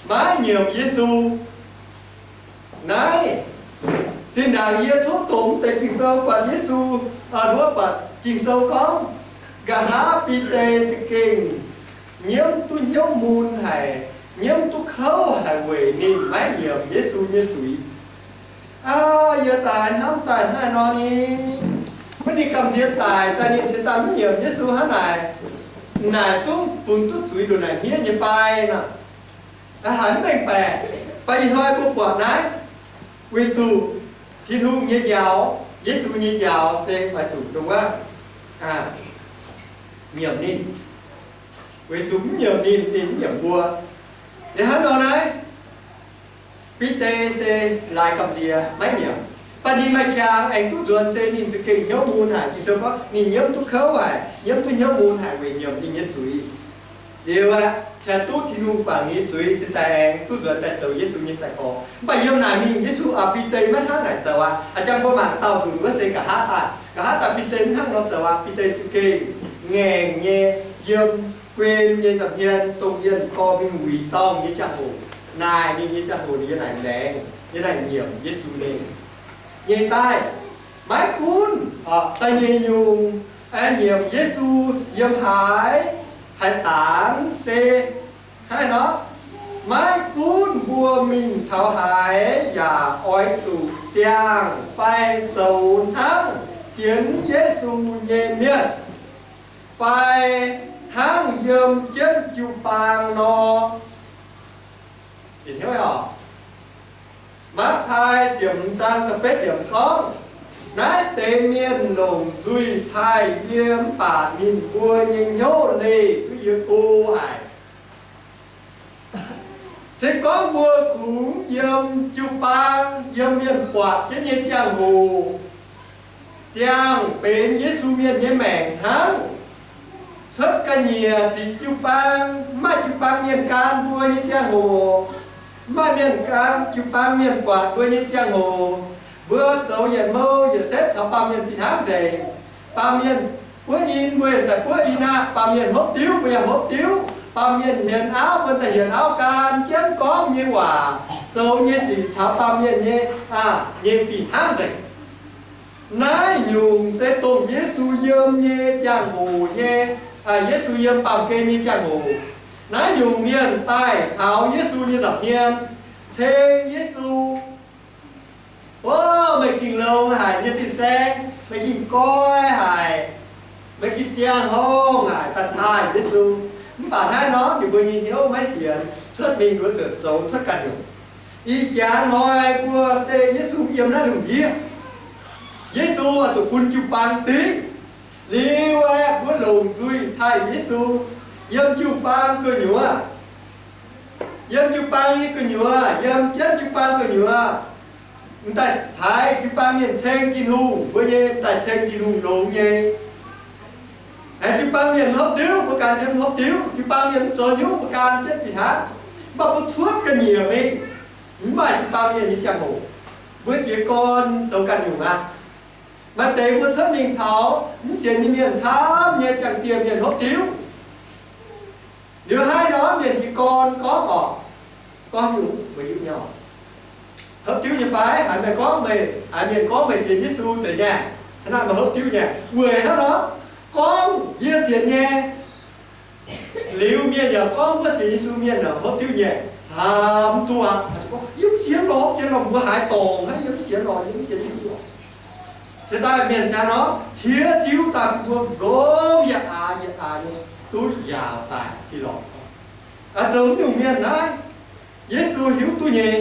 maiv nyiemc Yesu. Naaiv, zinh ndaangc yie tov dongh deix Ging-Sou buatc Yesu, wuov buatc Ging-Sou gorngv, nqa'haav Bide za'gengh nyiemv duqv hnyouv mun haic, nyiemv duqv kouv haic weic ninh maiv nyiemc Yesu nyei zuiz. Aa, yie daaih hnamv daaih hnangv naaiv nor ni, maiv ninh gamh nziex daic daaih ninh cingx daaih mv nyiemc Yesu hnangv naaic. Naaic zungv funx duqv zuiz ndongc naaic hniev nyei fai nor, haiz mv mengh baeqc. Mv baac ih hnoi mbuo buatc naaiv, weic zuqc Tin-Hungh nyei njaaux, Yesu nyei njaaux se weic zuqc ndongc wuov, nyiemc ninh. Weic zuqc mv nyiemc ninh, ninh mv nyiemc mbuo. Liuz hnangv nor naaiv, Bide se laaix gamh nziex maiv nyiemc. Mv baac ninh maaih qangx aengx duqv nzuonx se ninh za'gengh hnyouv mun haic. Ging-Sou gorngv ninh nyiemv duqv kouv haic, nyiemv duqv hnyouv mun haic weic nyiemc ninh nyei zuiz. Liuz aeqv, cingx duqv Tin-Hungh guangc ninh nyei zuiz cingx daaih aengx duqv nzuonx daaih zoux Yesu nyei sai-gorx. Mv baac yiem naaic mingh Yesu, aa, Bide maiv hnangv naaic zoux aqv. Aa, jang mbuo mangc dauh nzunc wuov se nqa'haav daaih, nqa'haav daaih Bide mv hnangv nor zoux aqv. Bide za'gengh ngaengc nyei yiem guen nyei nza'hmien dongh mienh dorh mingh wuic dorngh nyei ziangh hoc, naaic ninh nyei ziangh hoc, ninh yiem naaic laengz, yiem naaic nyiemc Yesu mingh. Nyei daaih, maiv gunv, orqc, da'nyeic nyungc, aengx nyiemc Yesu yiem haaix, haaix zanc se hnangv nor, maiv gunv mbuo mingh taux haaix yaac oix zuqc ziangh fai zoux hnangv sienx Yesu nyei mienh, fai hnangv yiem jienv jiu-baang nor. Bieqc hnyouv oc. Matv^tai ziepc hmz zaang da'betv yiemc gorngv, naaiv deix mienh longc nzuih taaih yie, mv baac ninh mbuo nyei hnyouv leih duqv yie go haic. Se gorngv mbuo kungx yiem jiu-baang, yiem mienh buatc jienv nyei ziangh hoc, ziangh benx Yesu mienh nyei maengc hnangv. Cuotv ga'nyiec ziqc jiu-baang, mv maaih jiu-baang mienh gan mbuo nyei ziangh hoc, mv maaih mienh gan jiu-baang mienh buatc mbuo nyei ziangh hoc, mbuo zoux yietc mouh yietc setv caux baamh mienh fih hnangv nzengc. Baamh mienh buov in, mbuo yaac daaih buov in aqv. Baamh mienh hopv diuv, mbuo yaac hopv diuv. Baamh mienh hienx auv, mbuo daaih hienx auv. Gan jienv gorngv nyei waac, zoux nyei sic caux baamh mienh nyei, aa, nyei fih hnangv nzengc. Naaiv nyungc se dongh Yesu yiem nyei ziangh hoc nyei, aa, Yesu yiem baamh gen nyei ziangh hoc. Naaiv nyungc mienh daaih taux Yesu nyei nza'hmien, ceng Yesu. O, meih gengh longx haic nyei fin-saeng, meih gengh goiv haic, meih gengh ziangh horngh haic, daaih taaih Yesu. Mv baac hnangv nor, ninh mbuo nyei hnyouv maiv sienx, cuotv mingh wuov ziouc zoux cuotv ganh nyungc. Ih jaax hnoi mbuo se Yesu mv yiem naaiv lungh ndiev, Yesu oix zuqc bun jiu-baang div. Liuz aeqv, mbuo longc nzuih taaih Yesu yiem jiu-baang gu'nyuoz, yiem jiu-baang nyei gu'nyuoz, yiem jienv jiu-baang gu'nyuoz, m'daaih haiz jiu-baang mienh ceng Tin-Hungh, mbuo nyei m'daaih ceng Tin-Hungh longx nyei. Aengx jiu-baang mienh hopv diuv, mbuo ganh yiem hopv diuv. Jiu-baang mienh mv zoux nyungc, mbuo ganh jienv fih hnangv. Mv baac mbuo cuotv ga'nyiec mingh, mv maaih jiu-baang mienh nyei ziangh hoc, mbuo jiez gorn zoux ganh nyungc aqv. Maaih deix mbuo cuotv mingh taux mv sienx nyei mienh camv nyei ziangh dieh mienh hopv diuv. Liuz haaix nor mienh jiez gorn gorngv oc, gorngv nyungc mbuo hiuv nyei oc. Hopv diuv nyei fai? Haiz meih gorngv meih, haiz mienh gorngv meih sienx Yesu zeiz nyei, hnangv naaiv meih hopv diuv nyei. Weic hnangv nor gorngv yie sienx nyei, liuz mienh yaac gorngv wuov sienx Yesu mienh yaac hopv diuv nyei. Aa, mv duqv aqv. Yie mv sienx lorqc, mv sienx lorqc, mbuo haaix dorngc hnangv, yie mv sienx lorqc, yie mv sienx Yesu lorqc. Cingx daaih mienh hnangv nor qiex diuv daaih bun mbuo nqomv yietc aax yietc aax nyei duqv njaaux daaih sin lorqc. Aa, zoux mv nyungc mienh naaiv, Yesu hiuv duqv nyei.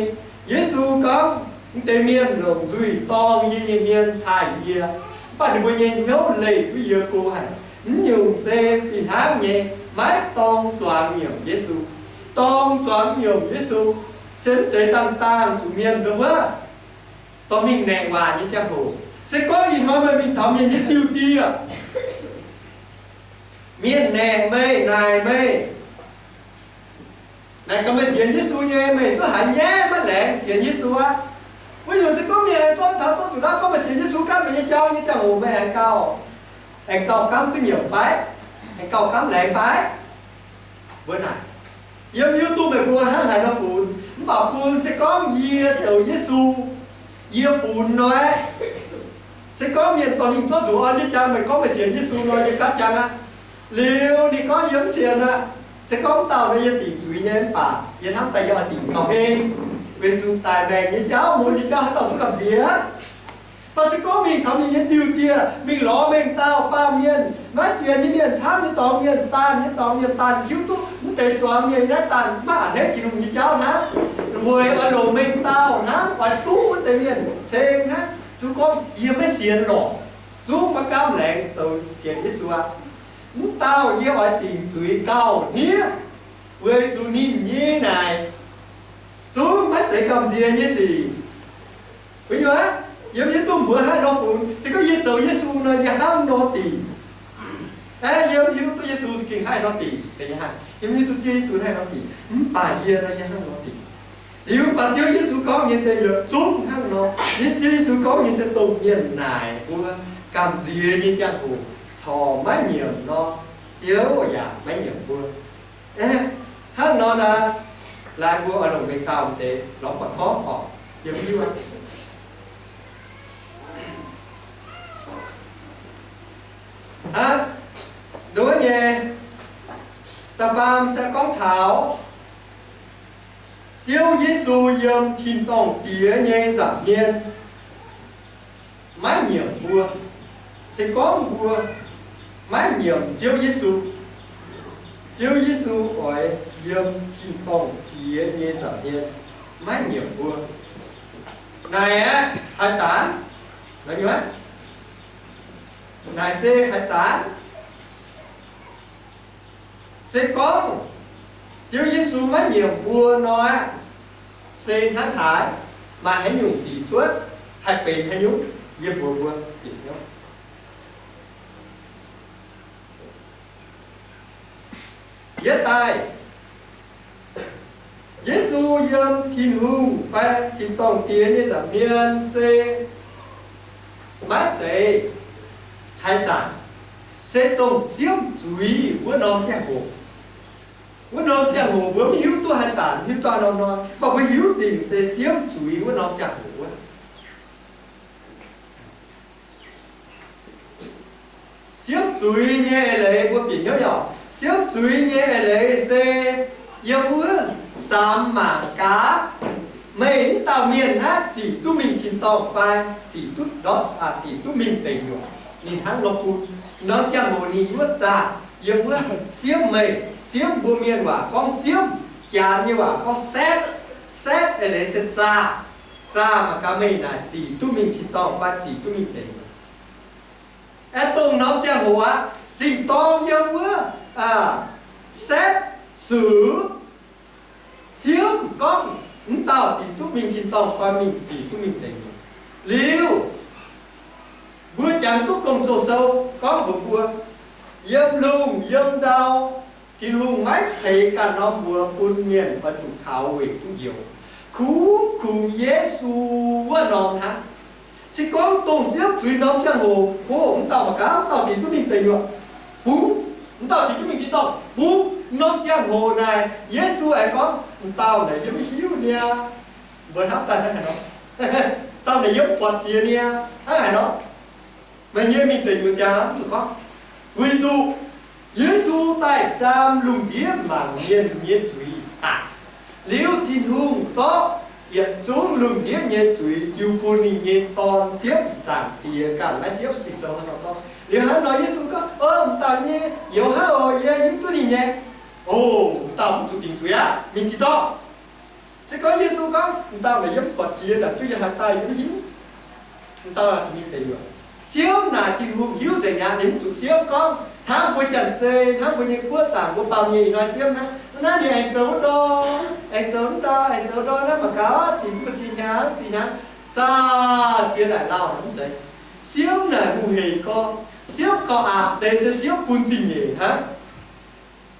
Yesu gorngv, mv deix mienh longc nzuih dorng yie nyei hmien taaih yie, mv baac ninh mbuo nyei hnyouv leih duqv yie go haic. Mv nyungc se fih hnangv nyei maiv dorng zuangx nyiemc Yesu. Dorng zuangx nyiemc Yesu se mv zeiz dangh dangh zuqc mienh ndau wuov dorh mingh naeqc waac nyei ziangh hoc. Se gorngv ih hnoi meih mingh taux mienh nyei diuh dieh, mienh naeqc meih, naaic meih, naaic gaax meih sienx Yesu nyei, meih zuqc haiz nyaiv maiv laengz sienx Yesu aqv. Wuov nyungc se gorngv mienh aengx zorqv taux, zorqv zuqc naaiv gorngv meih sienx Yesu ganh meih nyei jauv nyei ziangh hoc, meih aengx gauh, aengx gauh gaamv duqv nyiemc fai? Aengx gauh gaamv laengz fai? Mbuo naaic, yie mv hiuv duqv meih mbuo hnangv haaix nor funx, mv baac bun se gorngv yie zoux Yesu, yie funx nor, se gorngv mienh dorh mingh zorqv zuqc orn nyei jauv, meih gorngv meih sienx Yesu nor, yie gaatv jangx aqv. Liuz ninh gorngv yie mv sienx aqv. Se gorngv dauh nor yie dingc zuiz nyei, mv baac yie hnamv daaih yie oix dingc gauh heng, weic zuqc daic maengc nyei jauv, mun nyei jauv haaix dauh duqv gamh nziex? Mv baac se gorngv mingh taux mienh nyei diuh dieh, mingh lorz mengh dauh baamh mienh, maiv sienx nyei mienh, camv nyei dorngx mienh, daanh nyei dorngx mienh, daanh hiuv duqv mv deix zuangx mienh naaiv daanh maiv a'hneiv Tin-Hungh nyei jauv hnangv, weic oix longc mengh dauh hnangv, oix duqv wuov deix mienh ceng hnangv, zuqc gorngv yie maiv sienx lorqc, zungv maiv gaamv laengz zoux sienx Yesu aqv. Mv dauh yie oix dingc zuiz gauh hniev, weic zuqc ninh nyei naaic zungv maiv zeiz gamh nziex nyei sic. Wuov nyungc aqv, yie mv hiuv duqv mbuox haaix nor funx. Se gorngv yie zoux Yesu nor, yie hnangv nor dingc. Aeqv, yie mv hiuv duqv Yesu za'gengh haaix nor dingc. Yie mv hiuv duqv Ziouv Yesu haaix nor dingc, mv baac yie nor, yie hnangv nor dingc. Liuz baac Ziouv Yesu gorngv nyei se yietc zungv hnangv nor. Yie, Ziouv Yesu gorngv nyei se dongh mienh naaic mbuo gamh nziex nyei ziangh hoc corc maiv nyiemc nor, Ziouv yaac maiv nyiemc mbuo. Aeqv, hnangv nor naaic, laaix mbuo oix longc mengh dauh deix lorz buatc gorngv oc, yie mv hiuv aqv. Hnangv nduov nyei, da'faam se gorngv taux Ziouv Yesu yiem tin-dorngh Diex nyei nza'hmien maiv nyiemc mbuo. Se gorngv mbuo maiv nyiemc Ziouv Yesu, Ziouv Yesu oix yiem tin-dorngh Diex nyei nza'hmien maiv nyiemc mbuo. Naaic aqv, haaix zanc? Naaic se haaix zanc? Se gorngv Ziouv Yesu maiv nyiemc mbuo nor, se hnangv haaix? Maaih haaix nyungc sic cuotv haih benx haaix nyungc? Yie mbuox mbuo bieqc hnyouv. Yietv daaih, Yesu yiem Tin-Hungh fai tin-dorngh Diex nyei nza'hmien se maiv zeiz haaix zanc, se dongh siemv zuiz wuov norm ziangh hoc. Wuov norm ziangh hoc mbuo mv hiuv duqv haaix zanc, hiuv duqv norm-norm, mv baac mbuo hiuv dingc se siemv zuiz wuov norm ziangh hoc wuov. Siemv zuiz nyei eix leiz mbuo bieqc hnyouv yaac, siemv zuiz nyei eix leiz se yiem wuov samx mangc gaax, meih mv dauh mienh hnangv ziqc duqv mingh tin-dorngh fai ziqc duqv ndortv, ziqc duqv mingh deic nyuoqc. Ninh hnangv nor bun, norm ziangh hoc ninh wuov zaah, yiem wuov siemv meih, siemv mbuo mienh waac gorngv siemv, Janx nyei waac gorngv setv. Setv eix leiz se zaah. Zaah mangc gaax meih naaic ziqc duqv mingh tin-dorngh fai ziqc duqv mingh deic nyuoqc. Aengx dongh norm ziangh hoc aqv, zingh dorng yiem wuov setv, suqv, siemv gorngv m'dauh zic duqv mingh tin-dorngh fai mingh zic duqv mingh deic nyuoqc. Liuz mbuo jangx duqv Gong-Zoh sou gorngv mbuox mbuo, yiem lungh yiem ndau, Tin-Hungh maiv ceix ganh norm mbuox bun mienh oix zuqc taux weic duqv njoux. Kungx kungx Yesu wuov norm hnangv. Se gorngv dongh siemv zuiz norm ziangh hoc, hov, m'dauh mangc gaax, m'dauh zic duqv mingh deic nyuoqc, bungx, m'dauh zic duqv mingh tin-dorngh, bungx. Norm ziangh hoc naaic Yesu aengx gorngv, m'dauh naaic yie maiv hiuv niaa. Mbuo hnamv daaih hnangv haaix nor? M'dauh naaic yie mv buatc jiex niaa, hnangv haaix nor? Meih nyei mingh deic nyuoqc jaax mv zuqc gorngv, weic zuqc Yesu daaih ndaam lungh ndiev mangc mienh nyei zuiz daic. Liuz Tin-Hungh zorqv yietc zungv lungh ndiev nyei zuiz jiu bun ninh nyei Dorn, siemv, Zaangc Diex ganh maiv siemv, Ging-Sou hnangv nor gorngv. Liuz hnangv nor Yesu gorngv, o, m'dauh nyei youz hnangv oc, yie hiuv duqv ninh nyei. O, m'dauh mv zuqc dingc zuiz aqv, mingh tin-dorngh. Se gorngv Yesu gorngv, m'dauh naaic yie mv buatc jiex, naaic duqv yiem haaix daaih yie mv hiuv. M'dauh zuqc mingh deic nyuoqc. Siemv naaic Tin-Hungh hiuv nzengc mi'aqv. Ninh mv zuqc siemv gorngv hnangv mbuo Janx-Zei, hnangv mbuo nyei guoqv zaangc, mbuo baamh mienh ih hnoi siemv hnangv, naaiv ninh aengx zoux ndor, aengx zoux ndor, aengx zoux ndor naaiv mangc gaax, zinh duqv zinh hnyangx, zinh hnyangx, zaah diex naaic lauh mv zeiz. Siemv naaic hungh hec gorx. Siemv gauh aqc deix se siemv bun zingh nyeic hnangv.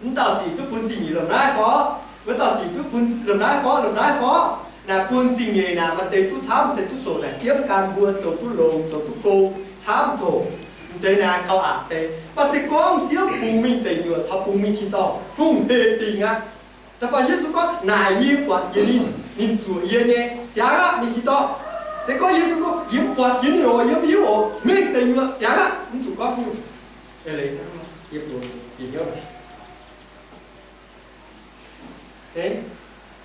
Mv dauh zic duqv bun zingh nyeic lomh naaiv fov, wuov dauh zic duqv bun lomh naaiv fov, lomh naaiv fov. Naaic bun zingh nyeic naaic maaih deix duqv camv, maaih deix duqv zoqc, naaic siemv gan mbuo zoux duqv longx, zoux duqv gong, camv zoqc. M'deix naaic gauh aqc deix. Mv baac se gorngv siemv bungx mingh deic nyuoqc caux bungx mingh tin-dorngh, hungh hec dingc aqv. Da'faanh Yesu gorngv, naaic yie buatc jiex ninh, ninh zuoqc yie nyei, ziangx aqv, mingh tin-dorngh. Se gorngv Yesu gorngv, yie mv buatc jiex ninh oc, yie mv hiuv oc, mingh deic nyuoqc, ziangx aqv, mv zuqc gorngv nyungc. Eix leiz hnangv nor, yie mbuox bieqc hnyouv.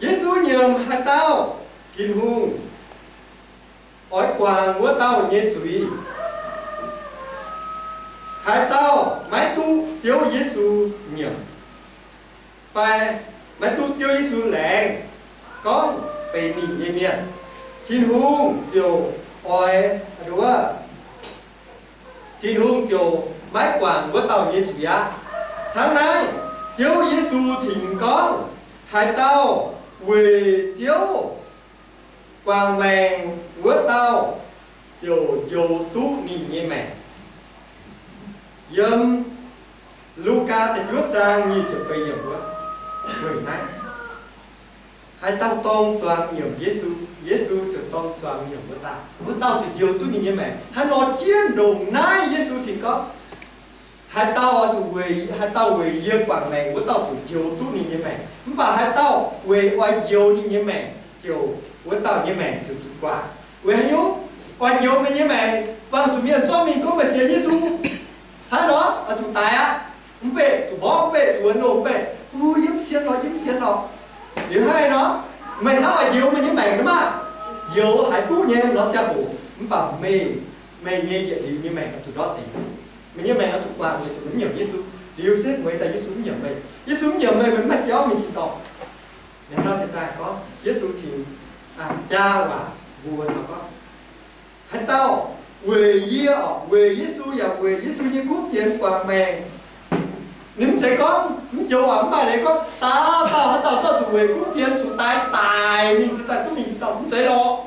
Yesu nyiemc haaix dauh Tin-Hungh oix guangc wuov dauh nyei zuiz. Haaix dauh maiv duqv Ziouv Yesu nyiemc, fai maiv duqv Ziouv Yesu laengz gorngv benx ninh nyei mienh, Tin-Hungh ziouc oix, wuov, Tin-Hungh ziouc maiv guangc wuov dauh nyei zuiz aqv. Hnangv naaiv, Ziouv Yesu cingx gorngv, haaix dauh weic Ziouv guangc maengc wuov dauh ziouc njoux duqv ninh nyei maengc. Yiem Lugaa da'juov zaang nyic ziepc feix yiemc wuov, weic naaiv, haaix dauh dorng zuangx nyiemc Yesu, Yesu ziouc dorng zuangx nyiemc wuov dauh, wuov dauh ziouc njoux duqv ninh nyei maengc. Hnangv nor jienv ndongc naaiv Yesu cingx gorngv, haaix dauh oix zuqc weic, haaix dauh weic yie guangc maengc, wuov dauh ziouc njoux duqv ninh nyei maengc. Mv baac haaix dauh weic oix njoux ninh nyei maengc, ziouc wuov dauh nyei maengc ziouc zuqc guangc. Weic haaix nyungc? Oix njoux meih nyei maengc, buangh zuqc mienh zorqv mingh gorngv meih sienx Yesu, hnangv nor oix zuqc daic aqv. Mv baac zuqc mborqv, mv baac zuqc wuonx loh, mv baac, o, yie mv sienx lorqc, yie mv sienx lorqc. Liuz hnangv nor, meih hnangv oix njoux meih nyei maengc nor maah? Njoux haiz duqv nyei norm ziangh hoc, mv baac meih, meih nyei yietc liuz nyei maengc oix zuqc ndortv deix. Meih nyei maengc oix zuqc guangc, meih zuqc mv nyiemc Yesu. Liuz setv mueiz daaih Yesu mv nyiemc meih. Yesu mv nyiemc meih, meih mv maaih jauv mingh tin-dorngh. Naaiv nor se daaih gorngv Yesu cingx jaa waac mbuo taux gorngv, haaix dauh weic yie, weic Yesu yaac weic Yesu nyei kuv fienx guangc maengc. Ninh mv zeiz gorngv mv joux waac, mv maaih leiz gorngv dauh dauh haaix dauh zorqv zuqc weic kuv fienx zuqc daaih daic mingh cingx daaih duqv mingh tin-dorngh, mv zeiz lorqc.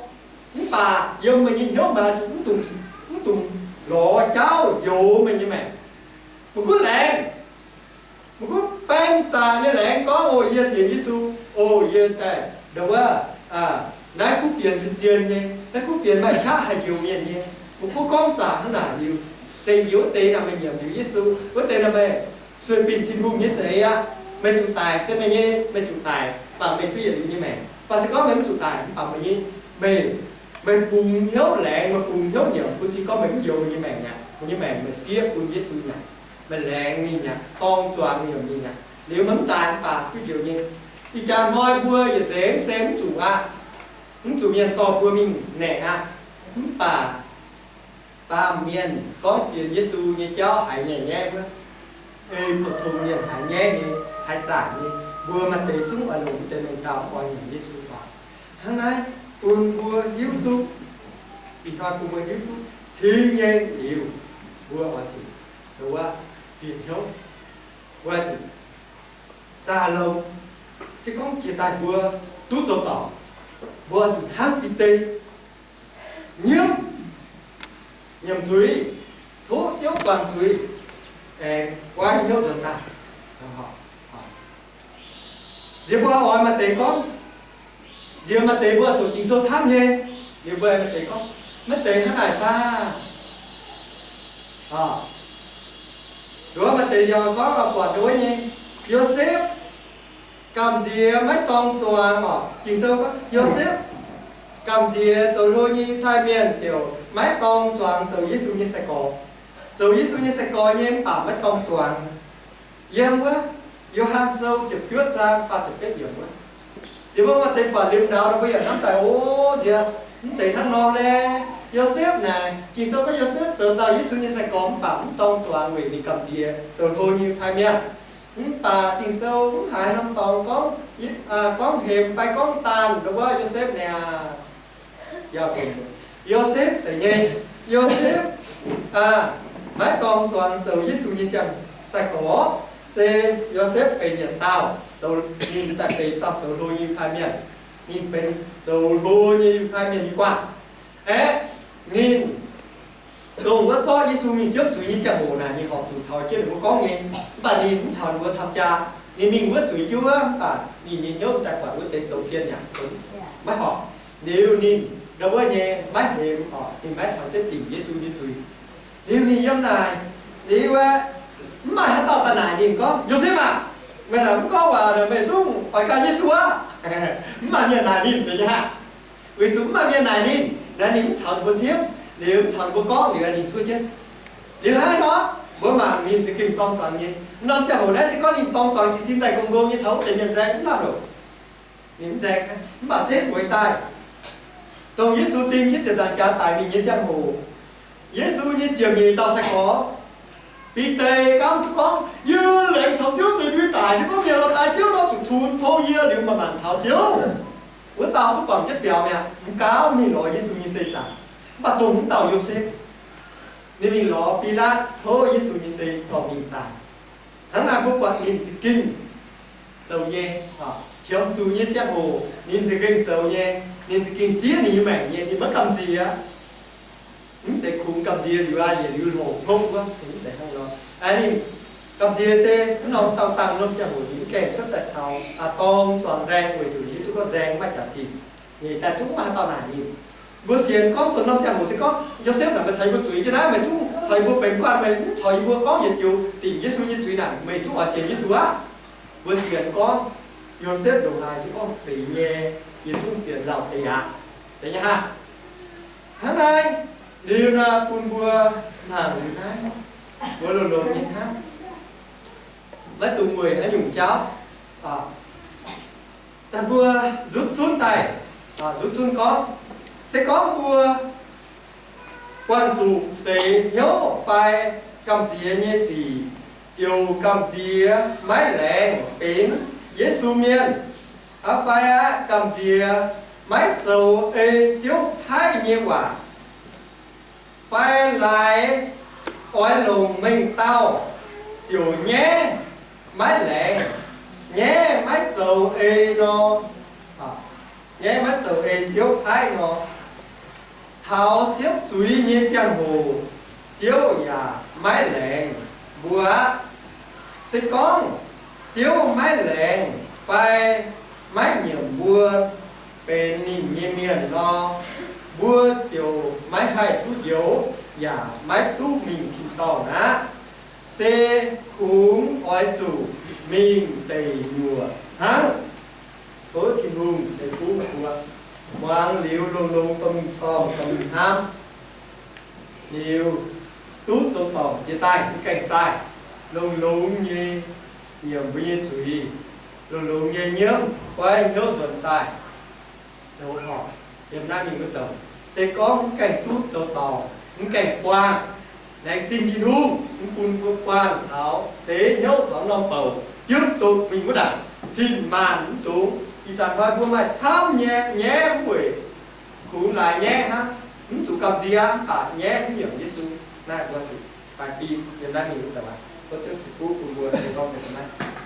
Mv baac yiem meih nyei hnyouv meih zuqc mv dungx, mv dungx lorz jauv njoux meih nyei maengc. Maiv gunv laengz, maiv gunv baeng zaangc nyei laengz gorngv, o, yie sienx Yesu, o, yie daaih ndau wuov, naaiv kuv fienx se zien nyei, naaiv kuv fienx maaih qaqv haih njoux mienh nyei. Maiv gunv gorngv zaangc hnangv naaic liuz, zengc liuz wuov deix naaic meih nyiemc liuz Yesu, wuov deix naaic meih sueih binc Tin-Hungh nyei za'eix aqv. Meih zuqc daic se meih nyei, meih zuqc daic, mv baac meih duqv yietc liuz nyei maengc. Mv baac se gorngv meih mv zuqc daic, mv baac meih nyei, meih, meih bungx hnyouv laengz, meih bungx hnyouv nyiemc, bun cing gorngv meih mv njoux meih nyei maengc aqv. Meih nyei maengc meih siev bun Yesu nyanc, meih laengz ninh nyanc, dorng zuangx nyiemc ninh nyanc. Liuz meih mv daic mv baac duqv njoux nyei. Ih jaax hnoi mbuo yietc deix mv se mv zuqc aqv. Mv zuqc mienh dorh mbuo mingh naengc aqv. Mv baac baamh mienh gorngv sienx Yesu nyei jauv haiz nyaiv nyaiv wuov, ei, mbuo tong mienh haiz nyaiv nyei, haiz zaangc nyei, mbuo maaih deix zungv oix longc deix mengh dauh oix nyanc Yesu waac. Hnangv naaiv bun mbuo hiuv duqv, ih hnoi bun mbuo hiuv duqv cing nyei liuz, Mbuo oix zuqc, wuov, bieqc hnyouv, mbuo oix zuqc zaah longx. Se gorngv jiex daaih mbuo duqv zoux dorngc, mbuo oix zuqc hnangv Bide, nyiemv, nyiemc zuiz, tov Ziouv guangc zuiz, aengx goiv hnyouv nzuonx daaih. Liuz mbuo oix maaih deix gorngv, liuz maaih deix mbuo doqc Ging-Sou camv nyei, liuz mbuo maaih deix gorngv, maiv zeiz hnangv naaic saah. Nduov maaih deix yaac gorngv buatc wuov nyei, Yosepv gamh nziex maiv dorng zuangx oc. Ging-Sou gorngv Yosepv gamh nziex zoux hlo nyei Yiutai Mienh ziouc maiv dorng zuangx zoux Yesu nyei sai-gorx. Zoux Yesu nyei sai-gorx nyei mv baac maiv dorng zuangx. Yiem wuov Yo^han Sou ziepc juov zaang faah ziepc betv yiemc wuov. Liuz mbuo maaih deix buatc liuz ndau nor mbuo yaac hnamv daaih, o, nziex, mv zeiz hnangv nor laeh. Yosepv naaic, Ging-Sou gorngv Yosepv zoux dauh Yesu nyei sai-gorx mv baac mv dorng zuangx weic ninh gamh nziex zoux hlo nyei Yiutai Mienh. Mv baac Ging-Sou mv haiz norm dorngx gorngv, gorngv hemx fai gorngv daanh nduov Yosepv niaa. Yosepv zeiz nyei, Yosepv maiv dorng zuangx zoux Yesu nyei ziangh sai-gorx, se Yosepv benx yietc dauh zoux, ninh daaih benx dauh zoux hlo nyei Yiutai Mienh. Ninh benx zoux hlo nyei Yiutai Mienh nyei guanh. Aeqv, ninh dongh wuov gorngv Yesu mingh siepv zuiz nyei ziangh hoc naaic, ninh horpc zuqc caux jienv ninh mbuo gorngv nyei. Mv baac ninh mv caux ninh mbuo camv jaa. Ninh mingh wuov zuiz jienv wuov, mv baac ninh nyei hnyouv daaih buatc wuov deix zoux pien yaac maiv horpc. Liuz ninh ndau wuov nyei maiv hemx oc, ninh maiv caux jienv dingc Yesu nyei zuiz. Liuz ninh yiem naaic, liuz aeqv, mv maaih haaix dauh daaih naaic ninh gorngv, Yosepv aah, meih naaic mv gorngv waac, meih zungv oix gan Yesu aqv. Mv maaih mienh naaic ninh, zeiz nyei aqv. Weic zuqc mv maaih mienh naaic ninh, naaiv ninh mv caux ninh mbuo siepv, liuz mv caux ninh mbuo gorngv, liuz ninh zuov jienv. Liuz hnangv nor, mbuo mangc ninh za'gengh dorng zuangx nyei. Norm ziangh hoc naaiv se gorngv ninh dorng zuangx jiez sin daaih nqongh nqongh nyei caux wuov deix mienh nzaeng mv lamh loc. Ninh mv nzaeng, mv baac setv mueiz daaih, dongh Yesu ding jienv ziepc nzaangc jaax daic mingh nyei ziangh hoc, Yesu nyei ziepc nyeic dauh sai-gorx, Bide, gamv duqv gorngv, Yie laengz caux Ziouv deix ndui daic, se gorngv mienh lorz daaih Ziouv nor zuqc cunx tov yie liuz, manc-manc taux Ziouv. Wuov dauh duqv guangc jienv biaux mi'aqv. Mv gaax mingh lorz Yesu nyei sei zaanc. Mv baac dongh mv dauh Yosepv, ninh mingh lorz Bilaatv tov Yesu nyei sei dorh mingh zaanc. Hnangv naaic mbuo buatc ninh za'gengh zoux nyei. Qiemx zuqc nyei ziangh hoc ninh za'gengh zoux nyei. Ninh za'gengh siev ninh nyei maengc nyei, ninh maiv gamh nziex. Mv zeiz kungx gamh nziex liuz aqv, yietc liuz hlo hopv wuov, mv zeiz hnangv nor. Ninh gamh nziex se mv norm dangh dangh norm ziangh hoc ninh mv gaengh cuotv daaih caux, dorng zuangx nzaeng weic zuqc ninh hiuv duqv gorngv nzaeng maiv jaax zinh. Ninh daaih zungv maiv haaix dauh naaic ninh. Mbuo sienx gorngv dongh norm ziangh hoc se gorngv, Yosepv naaic, meih caux yie mbuo zuiz jienv naaiv, meih zungv caux yie mbuo benx guanh, meih mv caux yie mbuo gorngv yietc joux dingc Yesu nyei zuiz naaic, meih zungv oix sienx Yesu aqv. Mbuo sienx gorngv Yosepv ndongc haaix zungv gorngv zeiz nyei, yie zungv sienx lauh deix aqv. Zeiz nyei aqv. Hnangv naaiv, liuz naaiv bun mbuo mangc liuz naaiv, mbuo longx-longx nyei hnamv, maiv dungx weic haaix nyungc jauv. Daaih mbuo nzutv zunv daaih, nzutv zunv gorngv, se gorngv mbuo buangh zuqc seix hnyouv fai gamh nziex nyei sic, ziouc gamh nziex maiv laengz benx Yesu mienh. Aa, fai aqv, gamh nziex maiv zoux ei Ziouv paaiv nyei waac, fai laaix oix longc mengh dauh ziouc nyaiv maiv laengz, nyaiv maiv zoux ei nor, nyaiv maiv zoux ei Ziouv paaiv nor, taux siepv zuiz nyei ziangh hoc Ziouv yaac maiv laengz mbuo aqv. Se gorngv Ziouv maiv laengz fai maiv nyiemc mbuo benx ninh nyei mienh nor, mbuo ziouc maiv haih duqv njoux yaac maiv duqv mingh tin-dorngh aqv. Se kungx oix zuqc mingh deic nyuoqc hnangv. Tov Tin-Hungh ceix fuqv mbuo muangx liuz longx-longx dorh mingh corng, dorh mingh hnamv, liuz duqv zoux dorngc jiex daaih mv gaengh zaaih, longx-longx nyei nyiemc mbuo nyei zuiz, longx-longx nyei nyiemv goiv hnyouv nzuonx daaih zoux horpc yiem naaiv mingh wuov douc. Se gorngv mv gaengh duqv zoux dorngc, mv gaengh buangh, laengz zingh Tin-Hungh mv bun mbuo buangh taux seix hnyouv taux norm bouc hiuv duqv mingh wuov ndaangc, cin-maanc mv dungx. Ih zanc hnoi mbuo maaih camv nyei nyaiv mv weic kungx laaix nyaiv hnangv, mv zuqc gamh nziex mv baac nyaiv mv nyiemc Yesu. Naaiv mbuo zuqc maaih fim yiem naaiv mingh wuov deix waac, wuov ziouc zuqc duqv bun mbuo se gorngv deix naaiv.